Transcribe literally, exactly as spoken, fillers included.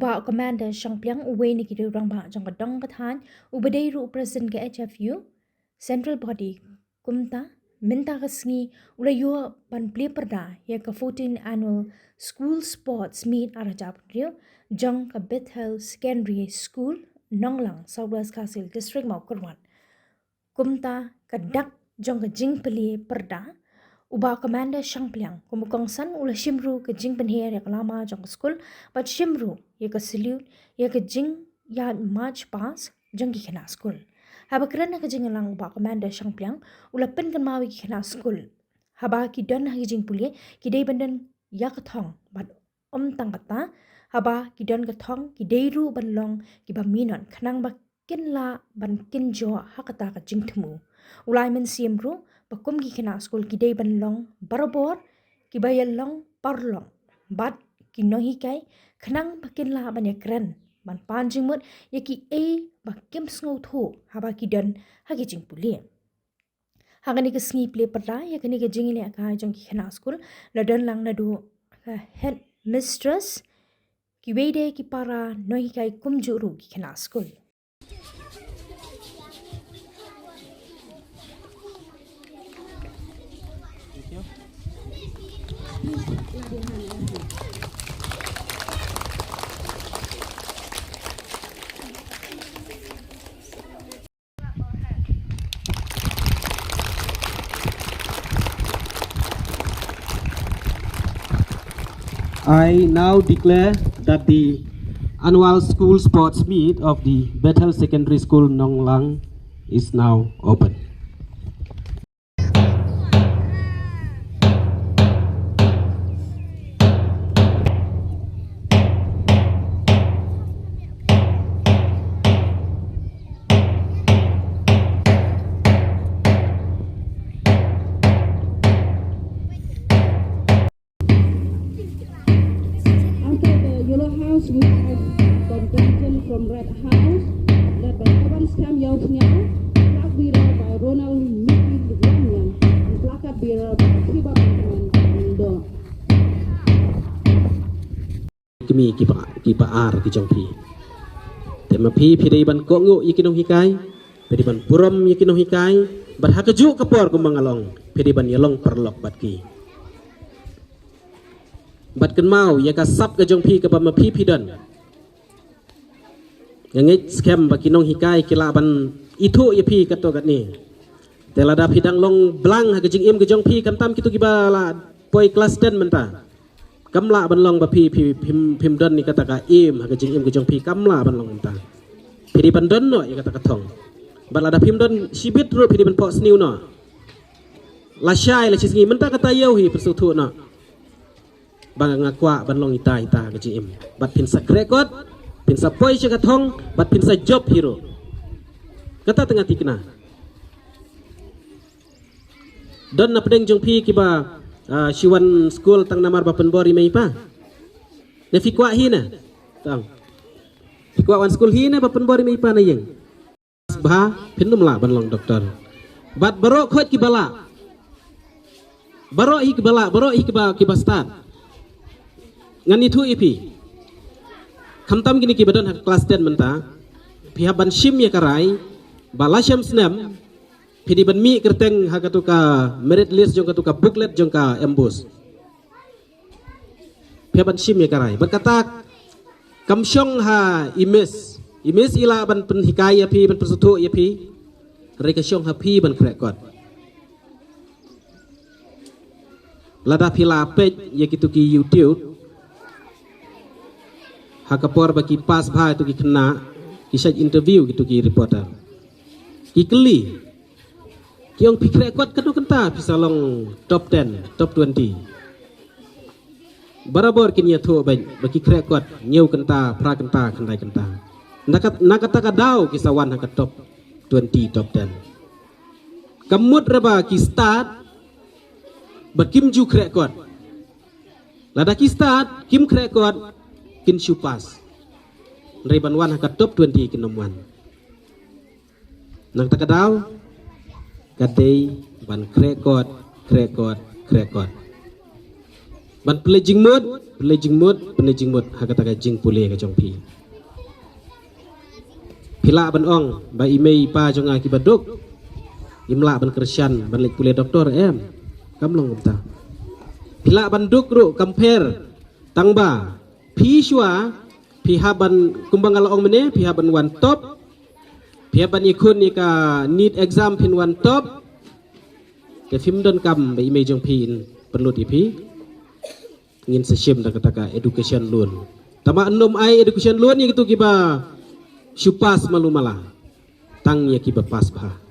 Bah Commander Shangpliang, uwei na ki rangbah jong ka dong ka thaiñ, uba dei ruh u President ka H F U Central Body, kumta mynta ka sngi u la ïoh ban plie pyrda ïa ka fourteen Annual School Sports Meet ar hajar arphew jong ka Bethel Secondary School, Nonglang, South West Khasi Hills District, Mawkyrwat. Kumta ka dak jong ka jingplie pyrda, u Bah Commander Shangpliang kum u kongsan u la shim ruh ka jingpynher ïa ka lama jong ka skul bad shim ruh ïa ka salute ïa ka jingïaid march past jong ki khynnah skul. Haba kren ha ka jingïalang, u Bah Commander Shangpliang u la pynkynmaw ïa ki khynnah skul, haba ki don ha ka jingpule, ki dei ban don ïa ka thong, bad ym tang kata, haba ki don ka thong, ki dei ruh ban long kiba minot khnang ba kin lah ban kynjoh ha kata ka jingthmu. U la ai mynsiem ruh ba kum ki khynnah skul ki dei ban long barabor kiba ïalong paralok bad ki nonghikai, khnang ba kin lah ban ïakren, ban pan jingmut ïa kiei ba kim sngewthuh haba ki don ha ki jingpule. Ha kane ka sngi plie pyrda ïa kane ka jingïalehkai jong ki khynnah skul, la don lang naduh ka headmistress, kiwei de ki para nonghikai kumjuh ruh ki khynnah skul. I now declare that the annual school sports meet of the Bethel Secondary School, Nonglang, is now open. After the Yellow House, we have contingent from Red House, led by Pawan Stam Yaw Sniaw, flag bearer by Ronald Mickey Lwanyang, and placard bearer by Kiba Benjamin Indo. Kmie kiba, kiba ar ki jong phi. Te ma phi, phi dei ban kohnguh ïa ki nonghikai, phi dei ban burom ïa ki nonghikai, bad ha kajuh ka por kumba nga la ong, phi dei ban ïalong paralok bad ki. Bad kynmaw ïa ka sap ka jong phi kaba ma phi phi don. Nga ngeit skhem ba ki nonghikai ki lah ban ithuh ïa phi katto katne. Te lada phi dang long blang ha ka jingim ka jong phi, khamtam kito kiba la poi klas ten mynta, kam lah ban long ba phi, phi, phim, phim don ïa kata ka im ha ka jingim ka jong phi, kam lah ban long mynta. Phi dei ban don noh ïa kata ka thong. Bad lada phim don shibit ruh, phi dei ban phohsniew noh. Lashai lashisngi, mynta kata ïew hi, pynsngewthuh noh ba nga kwah ban long ita ita ha ka jingim. Bad phin sa khreh kot, phin sa poi sha ka thong, bad phin sa jop hi ruh. Kata tang ka thikna. Don na pdeng jong phi kiba, ah, shu wan skul tang namar ba pynbor ïa i mei i pa? Ne phi kwah hi ne? Tang. Phi kwah wan skul hi ne ba pynbor ïa i mei i pa na ïing? Bha, phin ym lah ban long doktor. Bad baroh khoit kiba lah. Baroh hi kiba lah, baroh hi kiba, kiba stad. Ngan ïathuh ïa phi. Khamtam kine kiba don ha klas ten mynta, phi hap ban shim ïa ka rai ba la shem snem phi dei ban mih kyrteng ha katu ka merit list jong katu ka booklet jong ka MBOSE. Phi hap ban shim ïa ka rai. Bad kata kam shong ha i miss. I miss i lah ban pynhikai ïa phi, ban pynsngewthuh ïa phi. Hynrei ka shong ha phi ban khreh kot. Lada phi la peit ïa kitu ki YouTube, ha ka por ba ki pass bha ïa kitu ki khynnah, ki shait interview kitu ki reporter. Ki kylli, ki ong, phi khreh kot katno kynta phi sa long top ten, top twenty? Barabor kin ïathuh beit ba ki khreh kot hynñiew kynta, phra kynta, khyndai kynta. Na kat-, na kata ka daw ki sa wan ha ka top twenty, top ten. Ka mut re ba ki stad ba kim ju khreh kot. Lada ki stad kim khreh kot, kin shu pass. Hynrei ban wan ha ka top twenty kin ym wan. Na kata ka daw ka dei ban khreh kot, khreh kot, khreh kot. Ban pynleit jingmut, pynleit jingmut, pynleit jingmut ha kata ka jingpule ka jong phi. Phi lah ban ong ba i mei i pa jong nga kiba duk, im lah ban kyrshan ban leit pule doktor, em. Kam long kumta. Phi lah ban duk ruh, kam pher. Tang ba phi shuwa, phi hap ban, kumba nga la ong mynne, phi hap ban wan top. Phi hap ban ïakhun ïa ka NEET exam, phin wan top. Te phim donkam ba i mei jong phi in pynlut ïa phi. Ngin sa shim da kata ka education loan. Tangba ym ai education loan ïa kito kiba shu pass malu mala. Tang ïa kiba pass bha.